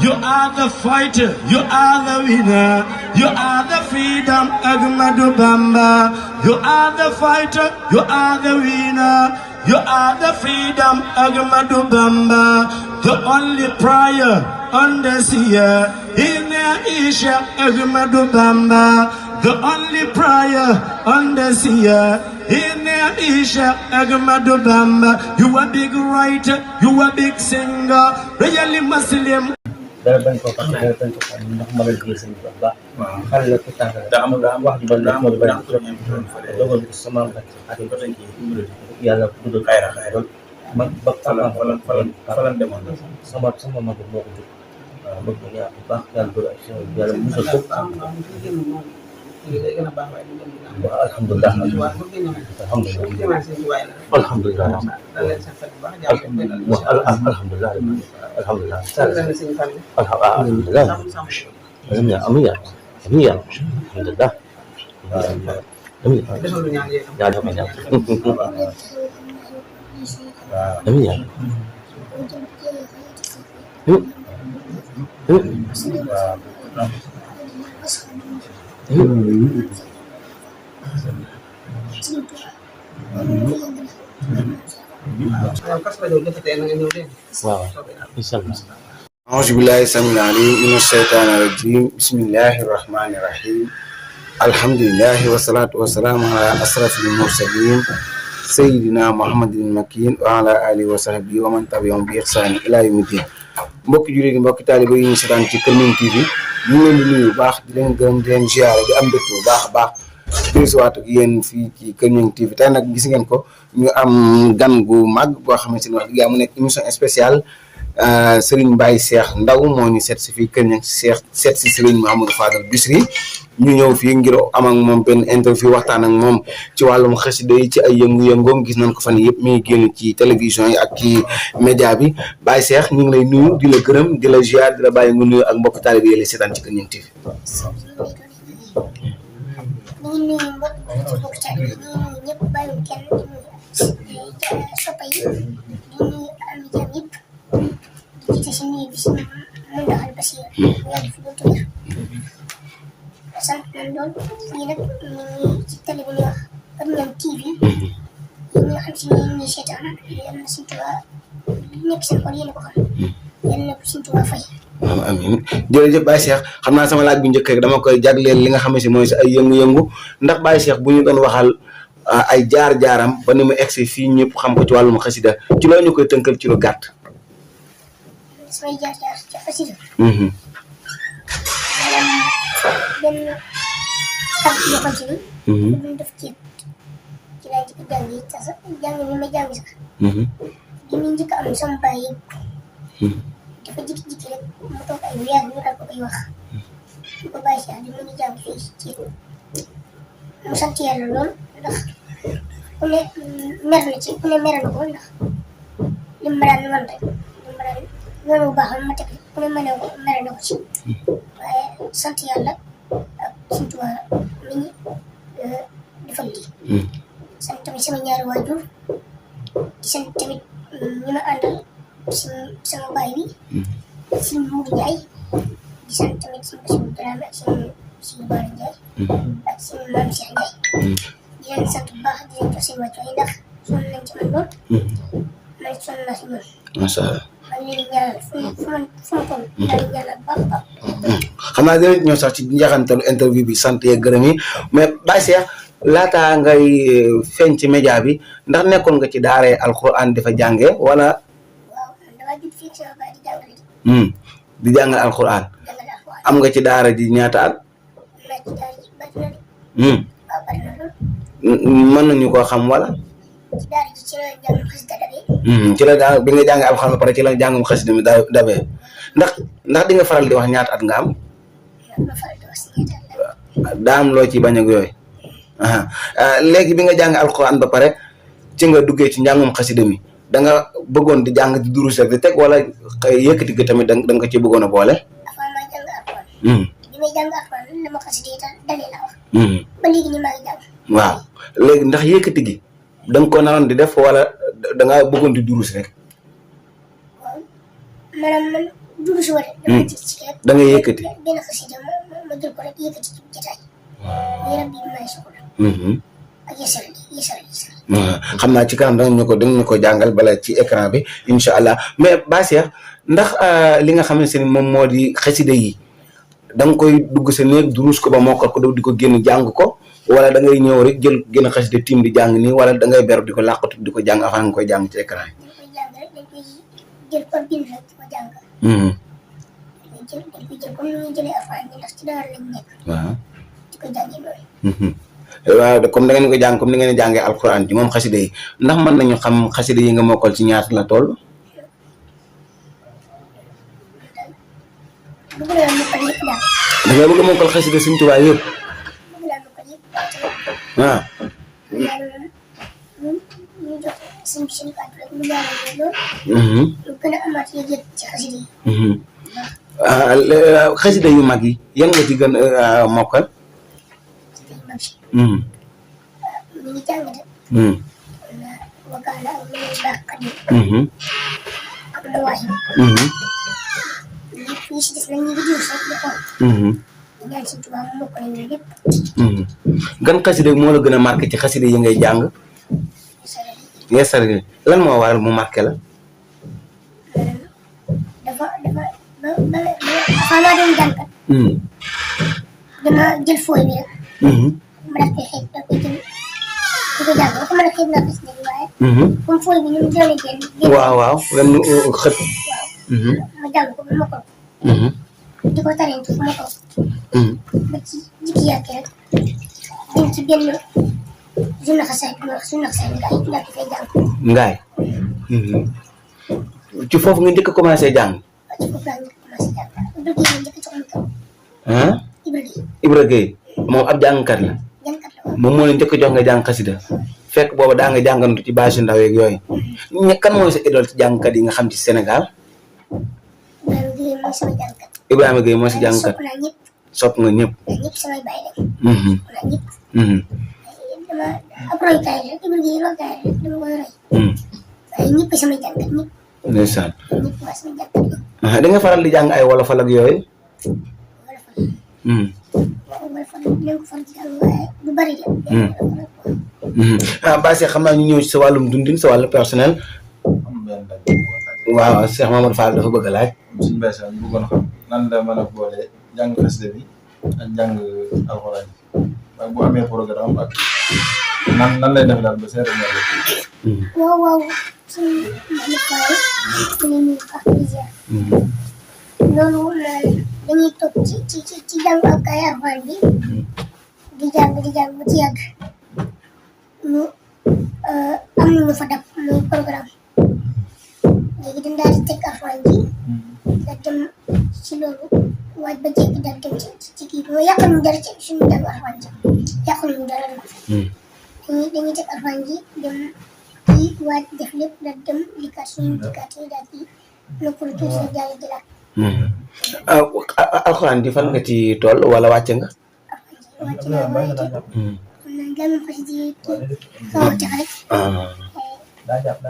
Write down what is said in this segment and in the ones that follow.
You are the fighter, you are the winner, you are the freedom, Ahmadu Bamba. You are the fighter, you are the winner, you are the freedom, Ahmadu Bamba. The only prayer on the seer in Aisha, Ahmadu Bamba. The only prayer on the seer in Aisha, Ahmadu Bamba. You a big writer, you a big singer, really Muslim. daraban ko kasi daraban ko kan nak malagay ba kala kita damo wax di bal mo ba dogo sa mga ating ko yalla tudo kayra mag falan demon sama mag mo ko magnya ba kan do yalla musul ko alhamdulillah alhamdulillah Auzubillahi samil alim minash shaitanir rajim. Bismillahir rahmanir rahim. Alhamdulillah wassalatu wassalamu ala asrafil mursalin sayyidina Muhammadin makin wa ala alihi wa sahbihi wa man tabi'ahum bi ihsan ila yawmiddin. Mbokk jullit mbokk taalibe yi ñu seetaan ci Kër Ñing TV ñu ngi leen di nuyu baax di leen gërëm di leen ziar di am mbégte bu baax a baax di suwaat ak yéen fii ci Kër Ñing TV tey nag gis ngeen ko ñu am gan gu mag boo xamante ni wax dëgg yàlla mu nekk émission spéciale Serigne Baye Cheikh Ndaw moo ñu seet si fii Kër Ñing Cheikh seet si Serigne Mouhamadou Fadal Bichri ñu ñëw fii ngir am ak moom benn interview waxtaan ak moom ci wàllum xasida yi ci ay yëngu-yëngoom gis nañ ko fan yëpp mi ngi génn ci télévision yi ak ci média bi Baye Cheikh ñu ngi lay nuyu di la gërëm di la ziar di la bàyyi nga nuyu ak mbokk taalibe yi la seetaan ci Kër Ñing TV. sant nañ lool fii nag ci télé bi ñuy wax Kër Ñing TV yéen ñi nga xam si ne yéen ñuy seetaan yal na Sëñ Tuubaa nekk seen xol yéen a ko xam yal na Sëñ Tuubaa fay. amiin jërëjëf Baye Cheikh xam naa sama laaj bu njëkk rek dama koy jagleel li nga xam ne si mooy si ay yëngu-yëngu ndax Baye Cheikh bu ñu doon waxal ay jaar-jaaram ba ni mu egsi fii ñëpp xam ko ci wàllum xasida ci loolu ñu koy tënkal ci lu gàtt. samay jaar-jaar ci xasida. benn at yoo xam si ni ñu def ci laa njëkk jàng yi sax jàng ni ma jàng sax di ñu njëkk am sama baay yëpp dafa jikki-jikki rek mu toog ay weer ñu daal ko koy wax ñu ko bàyyi si di mën a jàng fii ci mu sant yàlla lool ndax ku ne mer na ci ku ne mer na ko ndax li ma daan wan rek li ma daan yoon bu baax ma teg ku ne mere na ko ci waaye sant yàlla ak Sëñ Tuubaa mi ñu defal lii sant tamit sama ñaari waajur di sant tamit ñi ma àndal sama baay bi Sëñ Muudu Njaay di sant tamit Sëñ Basiru Dramé ak Sëñ Baara Njaay ak Sëñ Maam Cheikh Njaay di leen sant bu baax di leen jox seen wàccuwaay ndax sonn nañ ci man lool man sonn naa si ñoom macha allah man leen ñaanal fu ma toll daal ñaanal baax baax. xam naa dinañ ñëw sax ci njaxantalu interview bi sant yeeg gërëm yi mais Baye Cheikh laataa ngay feeñ ci média bi ndax nekkoon nga ci daaree alxuraan dafa jàngee wala. waaw damaa judd fii sama baay di jàngale. di jàngal alxuraan. am nga ci daara ji ñaata at. naa ci daara ji bari na de. waaw bari na lool. mën nañu koo xam wala. ci daara ji ci la jàngum xasida dabee. ci la jàng bi nga jàngee alxuraan ba pare ci la jàngum xasida mi dabee ndax di nga faral di wax ñaata at nga am. ma faral di wax si ñaata at. daa am loo ci bañ ak yooyu. léegi bi nga jàng alxuraan ba pare ci nga duggee ci njàngum xasida mi da nga bëggoon di jàng di durus rek di teg wala yëkkati gi tamit da nga ko ci bëggoon a boole. avant maa jàng alxuraan. bi may jàng alxuraan la ma xasida yi dalee la wax. ba léegi ni maa ngi jàng. waaw léegi ndax yëkkati gi da nga ko naroon di def wala da nga bëggoon di durus rek. waaw maanaam man dugg si wala dama ci rek da ngay yëkkati benn xasida ma jël ko rek yëkkati ci jotaay yaram bi may soxla ak yesal xam naa ci kanam dañu ko jàngal bala ci écran bi incha allah mais Ba Cheikh ndax li nga xamante ni moom moo di xasida yi da nga koy dugg sa néeg duruus ko ba mokkal ko di ko génn jàng ko wala da ngay ñëw rek jël génn xasida tim di jàng nii wala da ngay beru di ko làqatu di ko jàng avant nga koy jàng ci écran yi. dañ koy jël par bind rek di ko jàng. dañ koy jël comme ni ñuy jëlee affaire bi ndax ci daara lañ nekk. waaw di ko jàngee loolu. waaw comme da ngeen ko jàng comme ni ngeen jàngee alquran ji moom xasida yi ndax mën nañu xam xasida yi nga mokkal ci ñaata la toll. bëgg naa mokkal yëpp daal. da nga bëgg a mokkal xasida Sëñ Tuubaa yëpp. bëgg naa mokkal yëpp. waaw. yàlla moom ñu jox suñu kàddu rek mu ñaanal loolu. lu gën a amaat yëg-yëg ci xasida yi. xasida yu mag yi yan nga ci gën a mokkal. ñu ngi jàng de. wakaana ak lu muy baax xadim. ak lu waay. fii si des nag ñu ngi jiw sax di xool. ñaan si tubaab mu mokk nañu lépp. gan xasida moo la gën a marqué ci xasida yi ngay jàng. yeesal gi lan moo waral mu marqué la. dafa maa doon jàngat. dama jël fooy bi rek. ma daf koy xeeb daf koy jël di ko jàng ba ko mën a xeeb naa xasida bi waaye. comme fooy bi ni mu doon génn. waaw ren xët. ma jàng ko ba mokkal ko. di ko tareen ci fu ma toog. ba ci jikki yàgg rek dem ci benn journée xasaay bi ma wax journée xasaay bi ngaay daal di fay jàng. ngaay. ci foofu nga njëkk a commencé jàng. waaw ci foofu laa njëkk a commencé jàng Ibra Gueye la njëkk a jox ma kaw. Ibra Gueye. Ibra Gueye moom ab jàngkat la. jàngkat la waaw. moom moo la njëkk a jox nga jàng xasida fekk booba daa nga jàngantu ci bâche ndaw yeeg yooyu. kan mooy sa idole ci jàngkat yi nga xam ci Sénégal. Ibrahima Gueye mooy sama jàngkat. Ibrahima Gueye mooy sa jàngkat. sopp naa ñëpp. sopp nga ñëpp. ñëpp samay bàyyi lañ. sopp naa ñëpp. dama ab royukaay rek Ibrahima Gueye royukaay rek dama koy roy. waaye ñëpp samay jàngkat ñëpp. ndeysaan. ñëpp waa samay jàngkat yi. da nga faral di jàng ay wolofal ak yooyu. wolofal. waaw wolofal dinañ ko faral di jàng waaye du bari de. Ba Cheikh xam naa ñu ñëw ci sa wàllum dundin sa wàllu personnel. waaw Cheikh Mamadou Fall dafa bëgg a laaj. suñu mbéy sax ñu bëggoon xam nan la mën a boole jàng xasida bi ak jàng alxuraan waaye bu amee programme ak nan lay def daal ba seet a waaw suñu Fall ñu ngi ak plaisir. loolu dañuy toog ci jàng ak ay alxuraan bi di jàng ba ci yàgg ñu am nañu fa dab muy programme léegi dañ daal di teg alxuraan ji daal dem ci loolu waaj ba jekki daal dem ci kii bi mooy yàqaluñu dara ci suñu jàng alxuraan ji yàqaluñu dara dañuy teg alxuraan ji dem ci waaj def lépp daal dem dikkaat suñu dikkaat yi daal di noppalu tuuti rek daal di jëlaat. alxuraan ji fan nga ci toll wala wàcce nga. wàcc naa waaye ci kon nag gàllankoor xarit yi xaw a jaxale.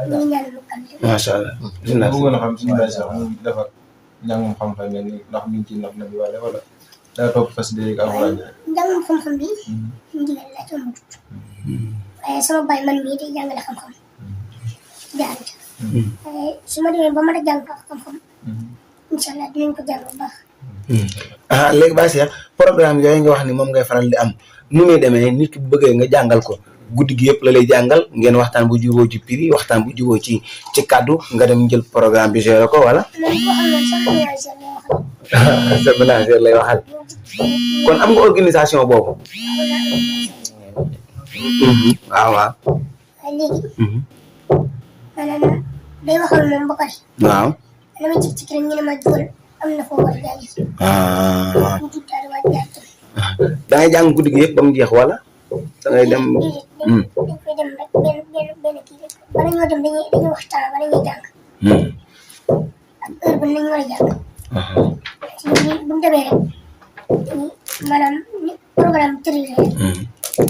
ñu ngi ñaan lu kan. macha allah. dinaa bëggoon a xam suñu mbéy sax mu defar njàngum xam-xam yi ndax mi ngi ciy napp na bi wala daa topp xasida yi ak alxuraan yi. njàngum xam-xam bi ndigal laa ci amut waaye sama baay man mii day jàngale xam-xam jaar ca waaye su ma demee ba mën a jàng xam-xam incha allah dinañ ko jàng bu baax. léegi Ba Cheikh programme yooyu nga wax ni moom ngay faral di am nu muy demee nit ki bu bëggee nga jàngal ko guddi gi yëpp la lay jàngal ngeen waxtaan bu juboo ci prix waxtaan bu juboo ci kàddu nga dem jël programme bi gérer ko wala. sa ménagère lay waxal. kon am nga organisation boobu. waaw. waaye léegi. maanaam day waxal moom ba pare. waaw. dama jékki-jékki rek ñu ne ma dugal am na foo war a jàngi. mu tudd daal waaj jaar ci. da ngay jàng guddi gi yëpp ba mu jeex wala. da ngay dem. dañ koy dem rek benn kii rek bala ñoo dem dañuy waxtaan bala ñuy jàng. ak heure bi nañ war a jàng. ci bu ñu demee rek maanaam programme tëri rek.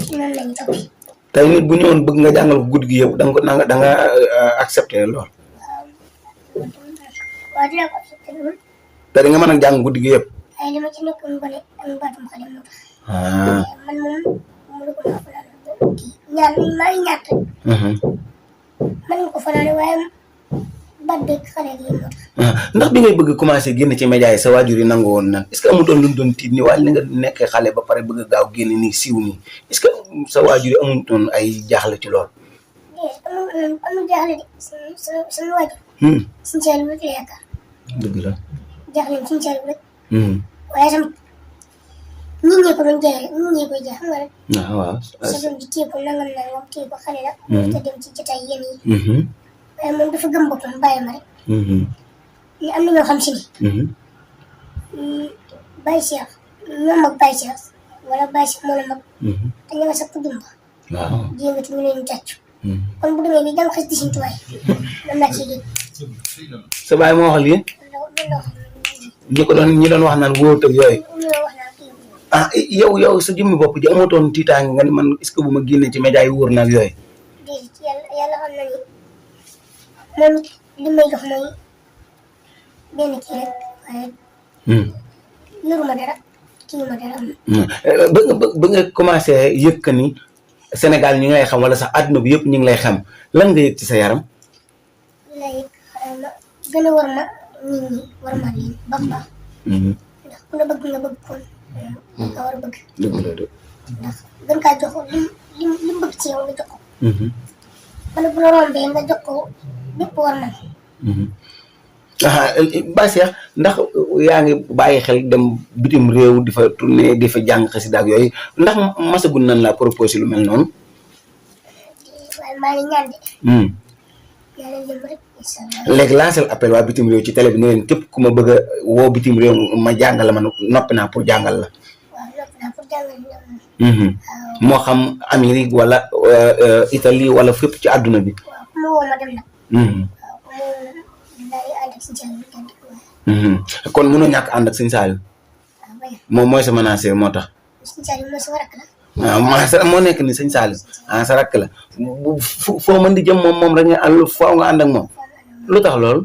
ci noonu la ñu toppee. tey nit bu ñëwoon bëgg nga jàngal ko guddi gi yëpp da nga accepté lool. waaw dinaa ko accepté lool te di nga mën a jàng guddi gi yëpp. ay li ma ci nekk mu gone am baatum xale moo tax. man moom mënu ko ma fanaan kii ñaan maa ngi ñaat rek. mën nga ko fanaane waaye baat beeg xale gi moo tax. ndax bi ngay bëgg commencé génn ci média yi sa waajur yi nangu woon nan est-ce que amutoon lu mu doon tiit ni waaye li nga nekkee xale ba pare bëgg a gaaw génn nii siiw nii est-ce que sa waajur yi amutoon ay jaaxle ci lool. amul jaaxle de suñu waajur. suñu Saliou rek la yaakaar. dëgg la. jaaxle suñu Saliou rek. waaye tamit nit ñi ko doon jaay nit ñi koy jaay xam nga rek. waaw. sa doom ji téye ko nangam nangam téye ko xale la. te dem ci jotaay yéen yi. waaye moom dafa gëm boppam bàyyi ma rek. li am na ñoo xam si ni. Baye Cheikh ñoom ak Baye Cheikh wala Baye Cheikh moo la mag. te ña nga sa kuddum ba. waaw jéegatu ñu leen tàcc. kon bu demee nii jàng xas di Sëñ Tuubaa lan laa ciy dégg. sa baay moo wax lii. ñi doon wax naan wóor ak yooyu. yow sa jëmmi bopp ji amatoon tiitaange nga ni man est-ce que bu ma génnee ci média yi wóor na ak yooyu. déedéet yàlla xam na ni moom li may jox mooy benn kii rek waaye. yoruma dara kiiwuma dara. ba nga commencé yëg que ni Sénégal ñu ngi lay xam wala sax àdduna bi yëpp ñu ngi lay xam lan nga yëg ci sa yaram. la yëg gën a war ma nit ñi war ma leen ba baax. ndax ku la bëgg nga bëgg kon nga war a bëgg. dëgg la de. ndax gën kaa jox lim bëgg ci yow nga jox ko. wala bu la rombee nga jox ko bépp war man. Baye Cheikh ndax yaa ngi bàyyi xel dem bitim réew di fa tourné di fa jàng xasida ak yooyu ndax masagul nan la proposé lu mel noonu. waaye maa ngi ñaan de. yàlla jëm rek incha allah. léegi lancel appel waa bitim réew ci télé bi ne leen képp ku ma bëgg a woo bitim réew ma jàngal la man noppi naa pour jàngal la. waaw noppi naa pour jàngal la. moo xam Amérique wala Italie wala fépp ci àdduna bi. waaw ku ma woo ma dem nag. waaw ku ma woo daal di ànd ak Sëñ Saliou kon mënoo ñàkk ànd ak Sëñ Saliou. moom mooy sa menacé moo tax. Sëñ Saliou mooy sama rakk la. waaw moo nekk ni Sëñ Saliou sa rakk la foo mën di jëm moom rek nga àll foo nga ànd ak moom lu tax loolu.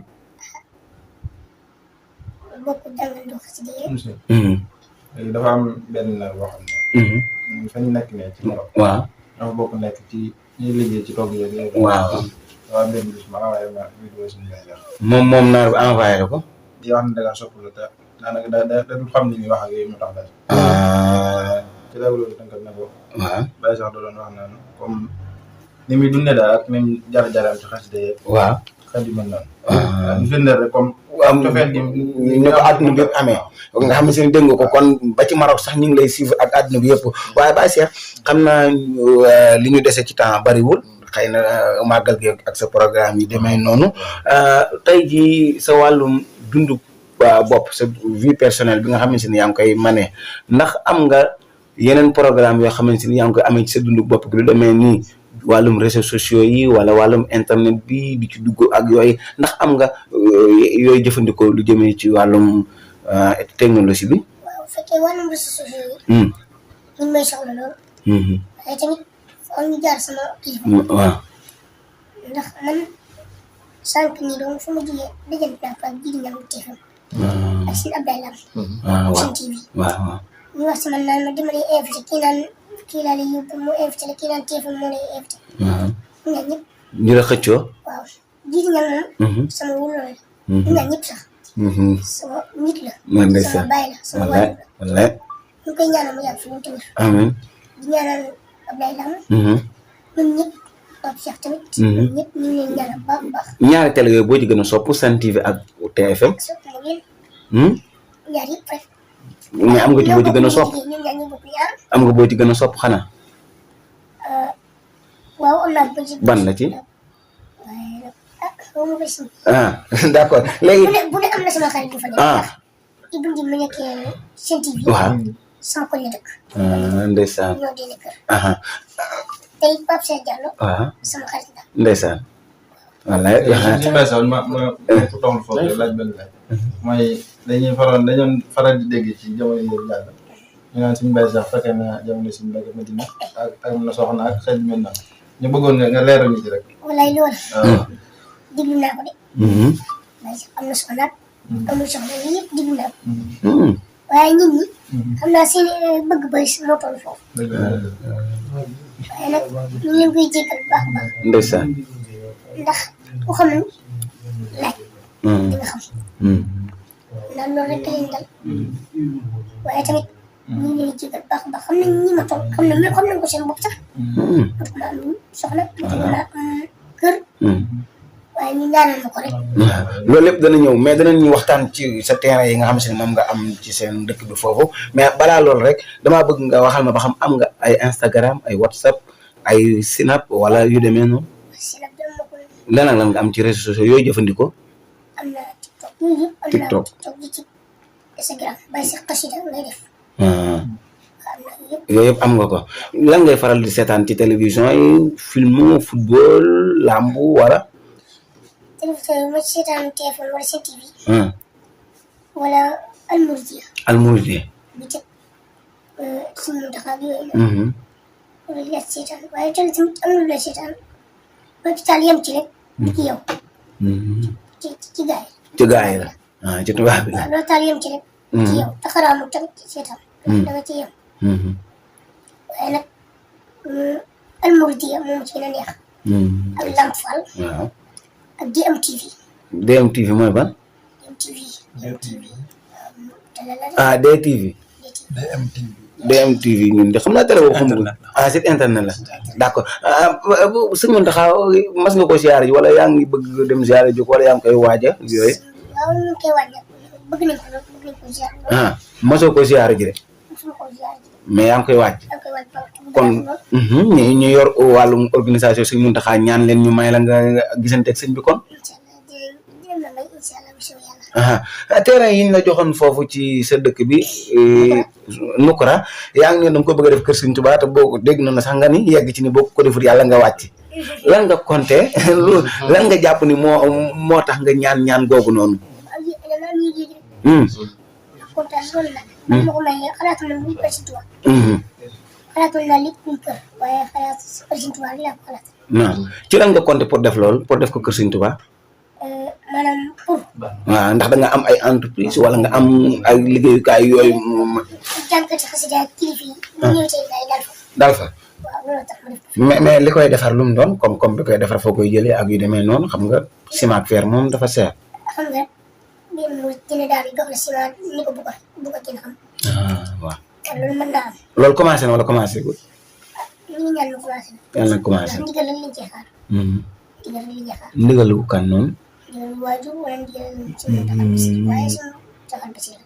bokk jàngandoo xasida yi. léegi dafa am benn boo xam ne. fa ñu nekk ne ci Maroc. waaw dafa bokk nekk ci ñuy liggéey ci toog yooyu. waaw. waaw benn bis ma envoyé ma vidéo suñu lay def. moom naar bi envoyé la ko. di wax ne da ngaa sopp la te daanaka da du xam ni muy wax ak yooyu mu tax daal. ci la loolu tënkal na ko. waaw Baye sax da doon wax naan comme ni muy dundee daal ak ni mu jar-jaram ci xasida yi. waaw xel yu mel noonu. waaw ñu firndeel rek comme. cofeel gi ñu ko àdduna bi yëpp amee nga xam ne seen dégg nga ko kon ba ci Maroc sax ñu ngi lay suivre ak àdduna bi yëpp waaye Baye Cheikh xam naa li ñu dese ci temps bariwul xëy na màggal gi ak sa programme yi demee noonu tey jii sa wàllum dundu bopp sa vie personnelle bi nga xamante ni yaa ngi koy manee ndax am nga yeneen programme yoo xamante ni yaa ngi koy amee ci sa dundu bopp gi lu demee nii wàllum réseaux sociaux yi wala wàllum internet bi di ci dugg ak yooyu ndax am nga yooyu jëfandikoo lu jëmee ci wàllum technologie bi. waaw bu fekkee wàllum réseaux sociaux yi. ñu may soxla lool. waaye tamit foog ñu jaar sama kilifa. waaw. ndax man sànq nii donc fu ma jógee dajale naa fa ji di ñam TFM. ak seen Abdoulaye Lam. waaw seen TV. waaw. ñu wax si man naan ma dama lay invité kii naan kii laa lay yóbbu mu invité la kii naan TFM moo lay invité. waaw. ñu naan ñëpp. ñu la xëccoo. waaw ji di ñam moom. sama wóor la. ñu naan ñëpp sax. sama nit la. man de sama sax baay la sama waay la. wallaay. ñu koy ñaanal mu yàgg fi mu tamit. amiin. di ñaanal Abdoulaye Lam. ñun ñëpp Pape Cheikh tamit. ñun ñëpp ñu ngi leen ñaanal baax a baax. ñaari télé yooyu boo ci gën a sopp Sen TV ak TFM. surtout nag yéen. ñaar yëpp rek. mais am nga ci boo ci gën a sopp ñun ñaar ñu bokk ñaar. am nga boo ci gën a sopp xanaa. waaw am naa ba ci. ban la ci. waaye nag xaw ma ko si. d'accord léegi. bu ne am na sama xarit bu fa nekk. Ibou Ndim mu nekkee Sen TV. waaw. sama koñ la dëkk. ndeysaan. ñoo dee kër. tey Pape Cheikh Diallo. waaw sama xarit la. ndeysaan. wallaay. suñu mbay sax ma ku toxlu foofu laaj benn laaj. mooy dañoon faral di dégg ci jamono yooyu jàll. ñu naan suñu mbay sax fekkee na jamono suñu mbay Madina ak am na soxna ak xel mel na ñu bëggoon nga leeral ñu ci rek. walaay loolu. waaw. déglu naa ko de. waaye sax am na soxna amul soxla yii yëpp digg naa waaye nit ñi xam naa seen bëgg bëri moo toll foofu waaye nag ñu ngi leen koy jéggal bu baax a baax ndeysaan ndax ku xamul laaj di nga xam ndax loolu rek leen dal waaye tamit ñu ngi leen jéggal bu baax a baax xam nañ ñi ma toll xam nañ ko seen bopp sax ma am soxla ma am kër waaye ñu ñaanal ma ko rek waaw loolu lépp dana ñëw mais danañ ñu waxtaan ci sa terrain yi nga xam si ne moom nga am ci seen dëkk bi foofu mais balaa loolu rek damaa bëgg nga waxal ma ba xam am nga ay Instagram ay WhatsApp ay Snap wala yu demee noonu Snap dem ma ko lan ak lan nga am ci réseaux sociaux yooyu jëfandikoo am na TikTok yooyu yëpp am na TikTok di ci Instagram bàyyi si xasida ngay def yooyu yëpp am nga ko lan ngay faral di seetaan ci télévision yi film football lamb wala télévision yi ma ci seetaan TFM wala seen TV wala Almouridiya bi teg suñu Muntaxa ak yooyu noonu loolu la seetaan waaye tamit am na lu la seetaan ba ci taal yem ci rek ci yow ci gaay ci gaay la ci tubaab bi la loolu taal yem ci rek ci yow taxaraamu tamit seetaan danga ci yem waaye nag Almouridiya moom ci gën a neex ak Lamp Fall waaw ak DMTV DMTV mooy ban DMTV DTV DMTV ñun de xam naa télé boobu xamul site internet la d'accord sëñ Mountakha mas nga ko siyaare ji wala yaa ngi bëgg dem siyaare ji wala yaa ngi koy waaja yooyu waaw ñu koy waaj bëgg nañ ko siyaare mosoo ko siyaare ji de mais yaa ngi koy waaj kon ñu yor wàllum organisation sëñ Mountakha ñaan leen ñu may la nga gisanteeg sëñ bi kon terrain yi ñu la joxoon foofu ci sa dëkk bi Nukura yaa ngi ne danga ko bëgg a def kër Sëñ Tuubaa te boo ko dégg na sax nga ni yegg ci ni boo ko defut yàlla nga wàcc lan nga compté lan nga jàpp ni moo tax nga ñaan googu noonu ci lan nga compté pour def loolu pour def ko kër Sëñ Tuubaa maanaam pour. waaw ndax da nga am ay entreprise wala nga am ay liggéeyukaay yooyu. jànkati xasida ak kilifa yi. ñu ñëw tey daal fa. waaw loolu tax ma def. mais li koy defar lu mu doon comme bi koy defar foo koy jëlee ak yu demee noonu xam nga ciment ak fer moom dafa seer. xam nga benn mu dina daal di dox la ciment ni ko bu ko gën xam. waaw. loolu mën naa am. loolu commencé na wala commencé gul. ñu ngi ñaan mu commencé na. yàlla na commencé ndax ndigal la liñ cee xaar. ndigal la liñ cee xaar. ndigalu kan noonu. ndigal waajur wala ndigal ci mu taxal basi waaye suñu taxal basi la.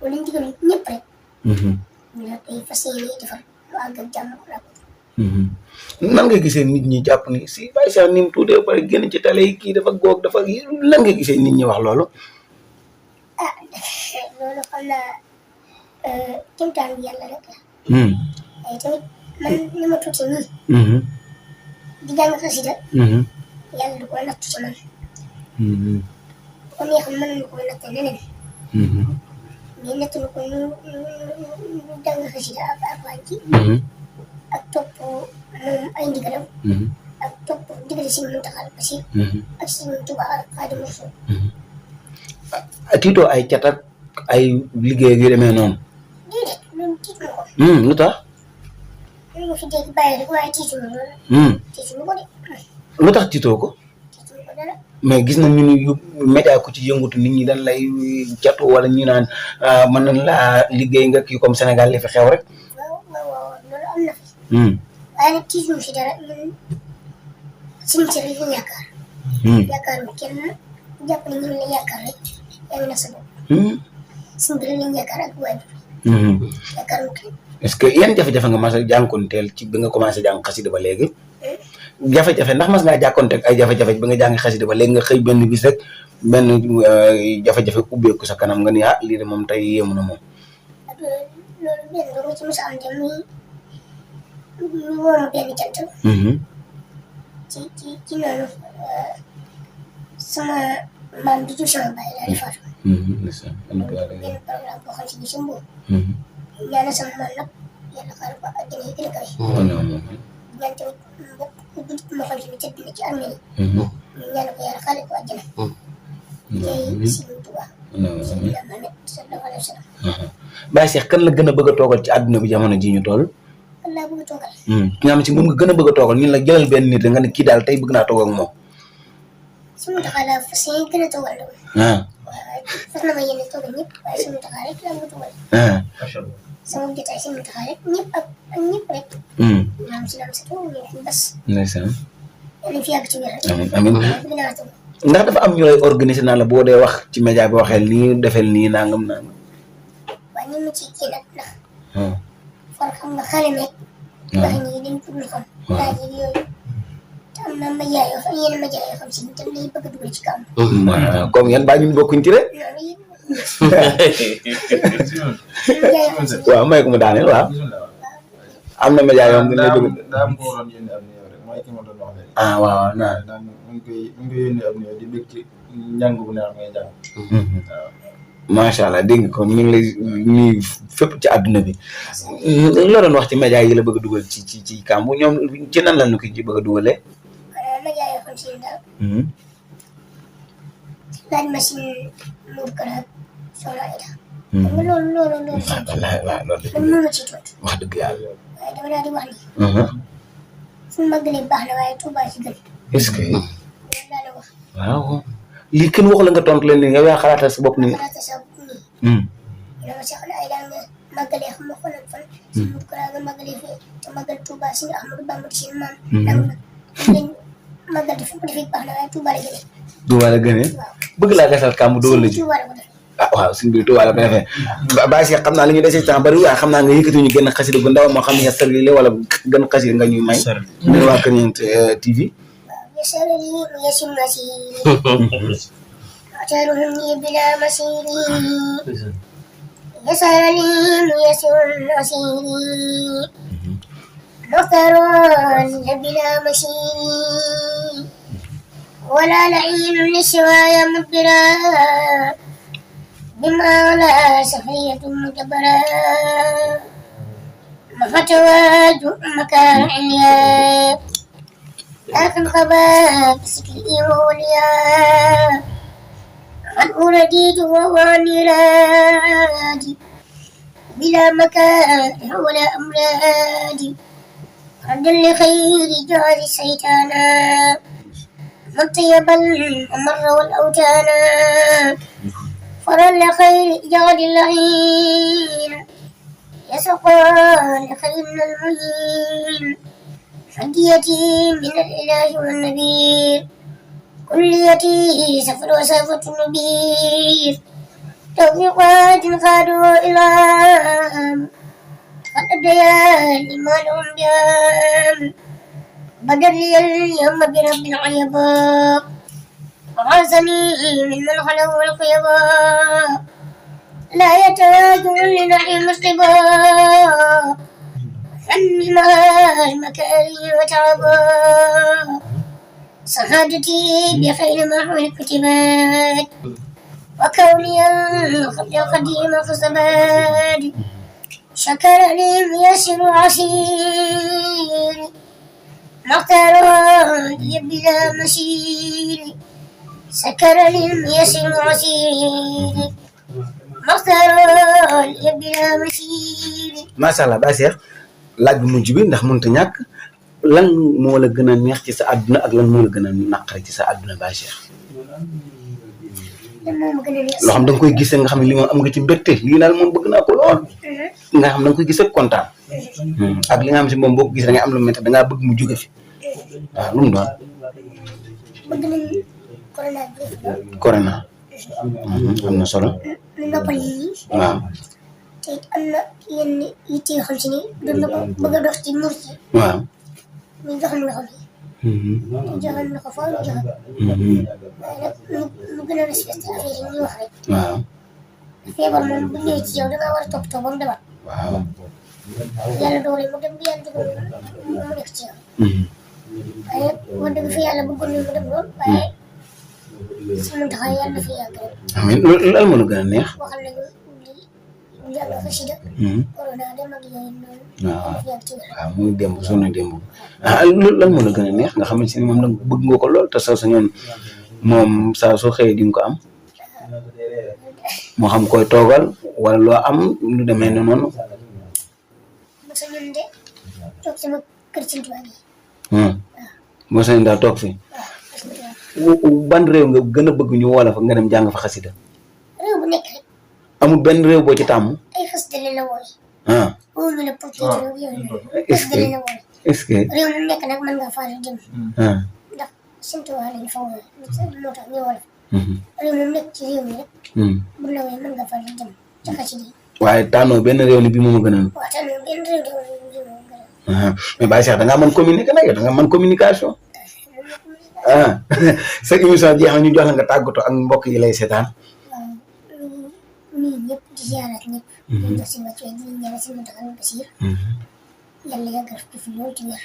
wala ndigal ñëpp rek. ñu la koy fas yéene defal lu àgg ak jàmm la ko. nan nga gisee nit ñi jàpp ni si Baye Cheikh ni mu tuutee ba génn ci télé yi kii dafa góog dafa lan nga gisee nit ñi wax loolu. loolu xam naa kéemtaan bi yàlla rek la. waaye tamit man ni ma tuuti nii. di jàng xasida. yàlla du ko nattu ci man. kon yoo xam ne mën nañu ko natt leneen. mais nattu na ko ñu jàng xasida ak waa ji. ak topp moom ay ndigalam. ak topp diggante si mu taxal ba si. ak si mu Tuubaa Xaadimu Rasuul. tiitoo ay cat ak ay liggéey yu demee noonu. déedéet loolu tiitu ma ko. lu tax. loolu nga fi dégg bàyyi rek waaye tiitu ma loolu. tiitu ma ko de. lu tax tiitoo ko. tiitu ma ko dara. mais gis nañ ñu yu média ko ci yëngutu nit ñi dañ lay catu wala ñu naan mën nañ laa liggéey nga kii comme Sénégal li fi xew rek. waaw loolu am na fi. waaye nag tiitu ma fi dara ñun suñu cër yi ñu yaakaar. yaakaar bi kenn jàpp ne ñu ngi lay yaakaar rek yaa ngi na sa bopp. suñu biir lañ yaakaar ak waajur. yaakaar mu kenn. est-ce que yan jafe-jafe nga mas a jànkoonteel ci bi nga commencé jàng xasida ba léegi. jafe-jafe ndax mas ngaa jàkkoonteeg ay jafe-jafe ba nga jàng xasida ba léegi nga xëy benn bis rek benn jafe-jafe ubbeeku sa kanam nga ni lii de moom tey yéemu na moom. ak loolu benn doo nga ci mos a am dem ñu woo ma benn cant. ci noonu sama maam di jur sama baay daal di faatu. benn programme boo xam si biir Mbour. ñaanal sama maam nag yàlla xaaral ko àjjana yi gën a kawe. ñaan tamit mbokk moo xam si ne tëdd na ci armée yi. ñaanal ko yàlla xaaral ko àjjana. liggéey Sëriñ Tuubaa Seydina Muhammad sallallahu alayhi wa sallam. Baye Cheikh kan la gën a bëgg a toogal ci àdduna bi jamono ji ñu toll. kan laa bëgg a toogal. ki nga xam si moom nga gën a bëgg a toogal ñun la jëlal benn nit nga ne kii daal tey bëgg naa toog ak moom. Sëriñ Muntaxa laa fas yéene gën a toogal loolu. waaye fas na ma yéene toogal ñëpp waaye Sëriñ Muntaxa rek laa bëgg a toogal. sama jotaay Sëriñ Muntaxa rek ñëpp ak ñëpp rek. naam si naam sa tool ñu fi bas. ndeysaan. yéen fi yàgg ci wér. amiin bëgg naa toog. ndax dafa am ñu lay organiser naa la boo dee wax ci média bi waxeel nii defeel nii nangam nangam. waaye ñu ngi ciy kii nag ndax. for xam nga xale meeg. wax ñi dañ ko dul xam. laaj yi yooyu. te am na média yoo xam yenn média yoo xam si ni tam dañuy bëgg a dugal ci kawam. comme yan baa ñun bokkuñ ci rek. waaw may ko mu daaneel waaw. am na média yoo xam ne dañ lay bëgg. daa am ko waroon yónnee ab nuyoo rek mooy ki ma doon wax léegi. waaw naa. daan mu ngi koy yónnee ab nuyoo di bëgg ci njàng bu neex ngay jàng. waaw. macha allah dégg nga kon ñu ngi lay nuyu fépp ci àdduna bi loo doon wax ci média yi la bëgg a dugal ci kàmbu ñoom ci nan la ñu ko ci bëgg a dugalee. média yoo xam si ne daal. laaj machine Mour Kara Soxna Aida. xam nga loolu. waaw loolu man moo ma ciy tontu. wax dëgg yàlla. waaye dama daal di wax ni. fu mu màggalee baax na waaye Touba ci gën. est-ce que. loolu laa la wax. waaw lii kenn waxu la nga tontu leen ni yow yaa xalaatal sa bopp ni. xalaatal sa bopp nii. yow ma Soxna Aida nga màggalee xam nga xoolal fan. si Mour Kara nga màggalee fii te màggal Touba si Ahmadou Bamba si maam. dang na ngeen màggal di fu mu defee baax na waaye Touba la gënee. Touba la gënee. bëgg laa gasal kàmbu dugal la ci. waaw suñu biir Touba la ko defee Baye Cheikh xam naa li ñu desee temps bari waaye xam naa nga yëkkati ñu gën xasida bu ndaw moo xam ne yasar li wala gën xasida nga ñuy may ñu waa Kër Ñeent TV yasar li yasim masiri ataruhum ni bila masiri yasar li yasim masiri مختارون بلا مسير ولا لعين لسواي مدبرا بما لا سفرية مدبرا مفتواج مكان عليا لكن خباب سكري ووليا عن أرديد وواني رادي بلا مكان ولا أمرادي عند لخير جار سيتانا مطيبا أمر والأوتانا فرا لخير جار اللعين يسقى لخيرنا المهين هديتي من الإله والنبير كليتي سفر وسافة النبير توفيقات خادوا إلهام قد أبديان لما لهم بيام بدر لي اليوم برب العيباء وعازني من الخلق والخيباء لا يتاجر لنعيم الصباء عني مع المكاري وتعباء سعادتي بخير ما كتبت وكوني الخبر القديم فسباد شكر لي يسر عسير مختار لي بلا مسير سكر لي يسر عسير مختار لي بلا مسير ما شاء الله Baye Cheikh laaj bu mujj bi ndax mënut a ñàkk lan moo la gën a neex ci sa àdduna ak lan moo la gën a naqari ci sa àdduna Baye Cheikh loo xam da nga koy gisee nga xam ne li moom am nga ci mbégte lii daal moom bëgg naa ko lool nga xam da nga koy gisee kontaan ak li nga xam si moom boo ko gisee da ngay am lu métti da ngaa bëgg mu jóge fi waaw lu mu doon. bëgg nañ corona. am na solo. ñu noppal yi. waaw. te it am na yenn yitte yoo xam si ni doon na ko bëgg a dox ci muur ci. waaw. muy joxal loxo bi. joxal loxo faaw ñu joxal. waaye nag mu gën a respecté affaire yi ñuy wax rek. waaw. feebar moom bu ñëwee ci yow da ngaa war a toppatoo ba mu demaat. waaw. yàlla doole mu dem bi yàlla dogal mu nekk ci yow. waaye wax dëgg fi yàlla bëggoon nañu mu dem lool waaye sama taxawaay yàlla na fi yàgg rek. amiin loolu lan moo la gën a neex. waxal nañu li jàng xasida. corona dem ak yooyu noonu. waaw na fi yàgg ci wér. waaw muy démb sonn démb loolu lan moo la gën a neex nga xamante ne moom nag bëgg nga ko lool te saa su ñoon moom saa soo xëyee di nga ko am. moo xam koy toogal wala loo am lu demee ne noonu. mos a ñun de toog sama kër Sëñ Tuubaa gi. moo sañ daal toog fi. ban réew nga gën a bëgg ñu wala fa nga dem jàng fa xasida. réew bu nekk rek. amul benn réew boo ci tàmm. ay xasida la wooy. wóolu la pour kii réew yooyu xasida la wooy. est-ce que réew mu nekk nag mën nga faa jëm. ndax Sëñ Tuubaa lañ fa wooy moo tax ñu wala. réew mu nekk ci réew mi rek. bu la wooyee mën nga faa jëm ci xasida yi. waaye tànnoo benn réew ni bi moom a gënal. waaw tànnoo benn réew de mais Baye Cheikh da ngaa mën communiquer nag yow da nga mën communication. sa émission jeex na ñu jox la nga tàggatoo ak mbokk yi lay seetaan. waaw ñun ñëpp di ziaraat ñëpp. di jox si wàcc di ñaanal si Mountakha Bassir. yàlla yàggal fi fi loolu ci wér.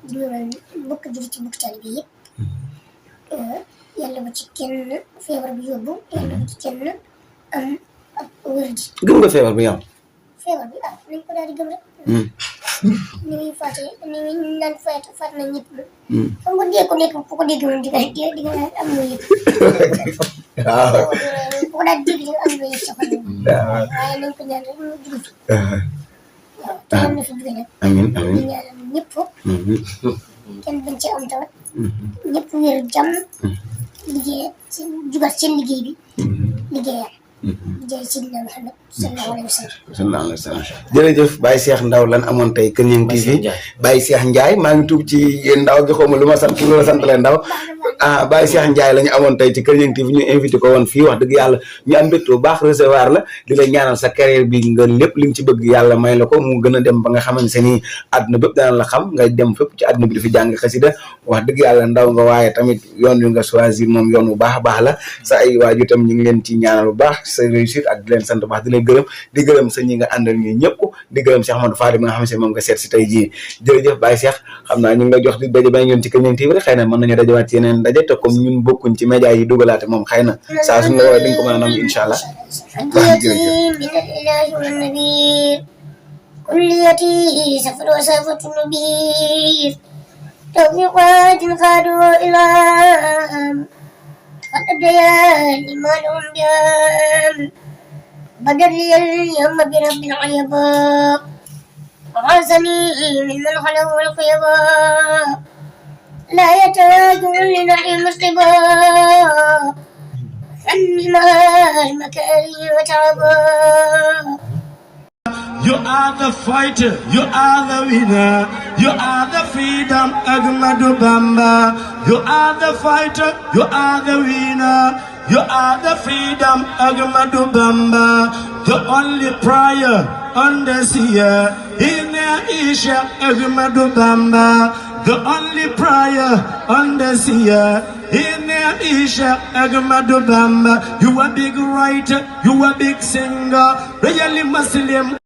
di ñëwal mbokk jullit ci mbokk taalibe bi yëpp. yàlla bu ci kenn feebar bi yóbbu. yàlla bu ci kenn am ak wér ji. gëm nga feebar bi yow. feebar bi nañ ko daal di gëm rek. ni muy fàtte ni muy naan fàtt na ñëpp. xam nga dégg ko nekk ku ko dégg moom di nga am loo yëg. waaw. ku ko daal dégg di nga am loo yëg sa xol. waaye nañ ko ñaan rek mu dugg fi. waaw te am na fi jóge nag. amiin di amiin. ñaanal ñëpp. kenn bañ ci am tawat. ñëpp wér jàmm. liggéey si jugat seen liggéey bi. liggéeyal. jërëjëf Seydina Muhammad sallallahu alayhi wa sallam. jërëjëf Baye Cheikh Ndaw lan amoon tey Kër Ñang TV Baye Cheikh Ndiaye maa ngi tuub ci ndaw gi xaw ma lu ma sant lu ma sant leen ndaw Baye Cheikh Ndiaye la ñu amoon tey ci Kër Ñang TV ñu invité ko woon fii wax dëgg yàlla ñu am mbégte bu baax recevoir la di la ñaanal sa carrière bi nga lépp li nga ci bëgg yàlla may la ko mu gën a dem ba nga xamante ni àdduna bépp dana la xam nga dem fépp ci àdduna bi di fi jàng xasida wax dëgg yàlla ndaw nga waaye tamit yoon wi nga choisir moom yoon bu baax a baax la sa ay waajur tam ñu ngi leen ci ñaanal bu baax sa réussite ak di leen sant baax di leen gërëm di gërëm sa ñi nga àndal ñi ñëpp di gërëm Cheikh Ahmadou Fadi bi nga xam ne moom nga seet si tey jii jërëjëf Baye Cheikh xam naa ñu ngi la jox di daje ba ngeen ci Kër Ñang TV rek xëy na mën nañu dajewaat ci yeneen daje te comme ñun bokkuñ ci média yi dugalaate moom xëy na saa suñu la woowee di nga ko mën a nam incha allah كليتي سفر وسافة نبير توفيقات خادوا إلهام قد أبديان لما لهم بيام بدر لي اليوم برب العيباء وعازني ممن خلوا الخيباء لا يتاجون لنحي مسلبا عني ما المكاري وتعبا You are the fighter, you are the winner, you are the freedom, Ahmadu Bamba. You are the fighter, you are the winner, you are the freedom, Ahmadu Bamba. The only prayer on the seer, in Aisha, Ahmadu Bamba. The only prayer on the seer, in Aisha, Ahmadu Bamba. You a big writer, you a big singer, really Muslim.